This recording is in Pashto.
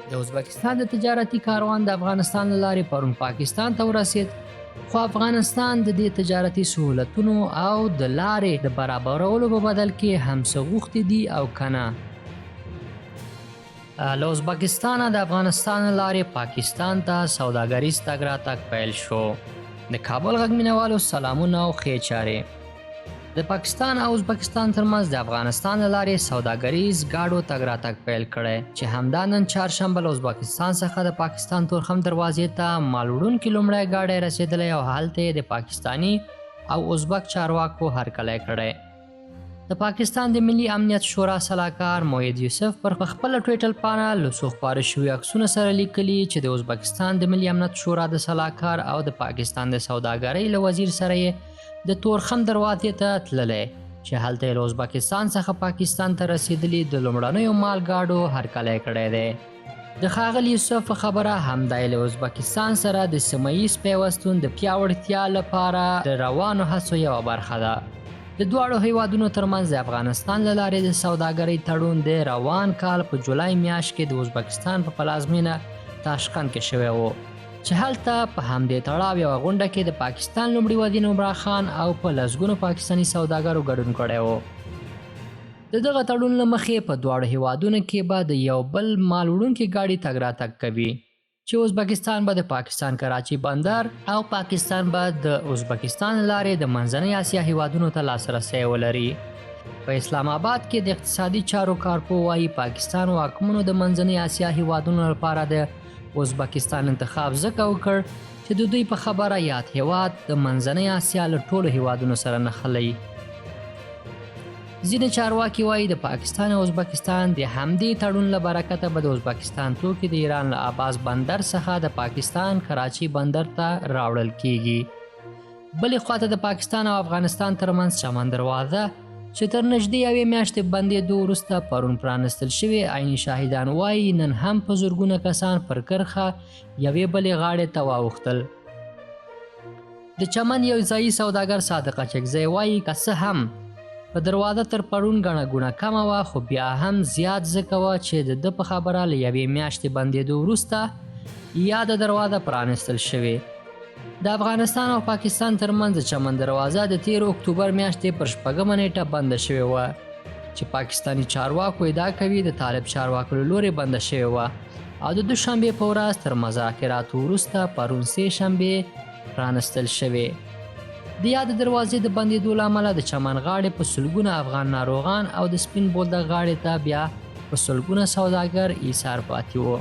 د ازبکستان د تجارتي کاروان د افغانستان له لارې پرون پاکستان ته ورسید، خو افغانستان د دې تجارتي سهولتونو او د لارې د برابرولو په بدل کې هم څه غوښتي دي او کنه؟ له ازبکستانه د افغانستان له لارې پاکستان ته سوداګریز تګ راتګ پیل شو. د کابل غږ مینوالو سلامونه او ښې چارې. د پاکستان او ازبکستان ترمنځ د افغانستان له لارې سوداګریز ګاډو تګ راتګ پیل کړی، چې همدا نن چهارشنبه له ازبکستان څخه د پاکستان تورخم دروازې ته مال وړونکي لومړی ګاډی رسېدلی او هلته یې د پاکستاني او ازبک چارواکو هرکلی کړی. د پاکستان د ملي امنیت شورا سلاکار معید یوسف پر خپله ټویټر پاڼه له څو خپاره شوي عکسونو سره لیکلي چې د ازبکستان د ملي امنیت شورا د سلاکار او د پاکستان د سوداګرۍ له وزیر سره یې د تورخم دروازې ته تللی، چې هلته یې له ازبکستان څخه پاکستان ته رسېدلي د لومړنیو مال ګاډو هرکلی کړی دی. د ښاغلي یوسف په خبره، همدا یې له ازبکستان سره د سیمه ییز پیوستون د پیاوړتیا لپاره د روانو هڅو یوه برخه ده. د دواړو هیوادونو ترمنځ د افغانستان له لارې د سوداګرۍ تړون د روان کال په جولای میاشت کې د ازبکستان په پلازمینه تاشقند کې شوی و، چې هلته په همدې تړاو یوه غونډه کې د پاکستان لومړي وزیر عمران خان او په لسګونو پاکستاني سوداګرو ګډون کړی و. د دغه تړون له مخې په دواړو هیوادونو کې به د یو بل مال وړونکي ګاډي تګ راتګ کوي، چې ازبکستان به د پاکستان کراچي بندر او پاکستان به د ازبکستان له لارې د منځنۍ اسیا هیوادونو ته لاسرسی ولري. په اسلام آباد کې د اقتصادي چارو کارپوه وايي، پاکستان واکمنو د منځنۍ اسیا هیوادونو لپاره د ازبکستان انتخاب ځکه وکړ چې د دوی په خبره یاد هیواد د منځنۍ اسیا له ټولو هیوادونو سره نښلوي. ځینې چارواکي وايي، د پاکستان او ازبکستان د همدې تړون له برکته به د ازبکستان توکي د ایران له عباس بندر څخه د پاکستان کراچۍ بندر ته راوړل کیږي. بلې خواته د پاکستان او افغانستان ترمنځ چمن دروازه چې تر نږدې یوې میاشتې بندېدو وروسته پرون پرانستل شوې، عیني شاهدان وايي نن هم په زرګونه کسان پر کرښه یوې بلې غاړې ته واوښتل. د چمن یو ځایي سوداګر صادق اچکزی وايي، که څه هم په دروازه تر پرون ګڼه ګوڼه کمه وه، خو بیا هم زیات ځکه وه چې د ده په خبره له یوې میاشتې بندېدو وروسته یاده دروازه پرانیستل شوې. د افغانستان او پاکستان ترمنځ د چمن دروازه د تېر اکتوبر میاشتې پر شپږمه نېټه بنده شوې وه، چې پاکستاني چارواکو ادعا کوي د طالب چارواکو له لورې بنده شوې وه او د دوشنبې په ورځ تر مذاکراتو وروسته پرون سې شنبې پرانستل شوې. د یادې دروازې د بندېدو له امله د چمن غاړې په سلګونه افغان ناروغان او د سپین بولدک غاړې ته بیا په سلګونه سوداګر ایثار پاتې وو.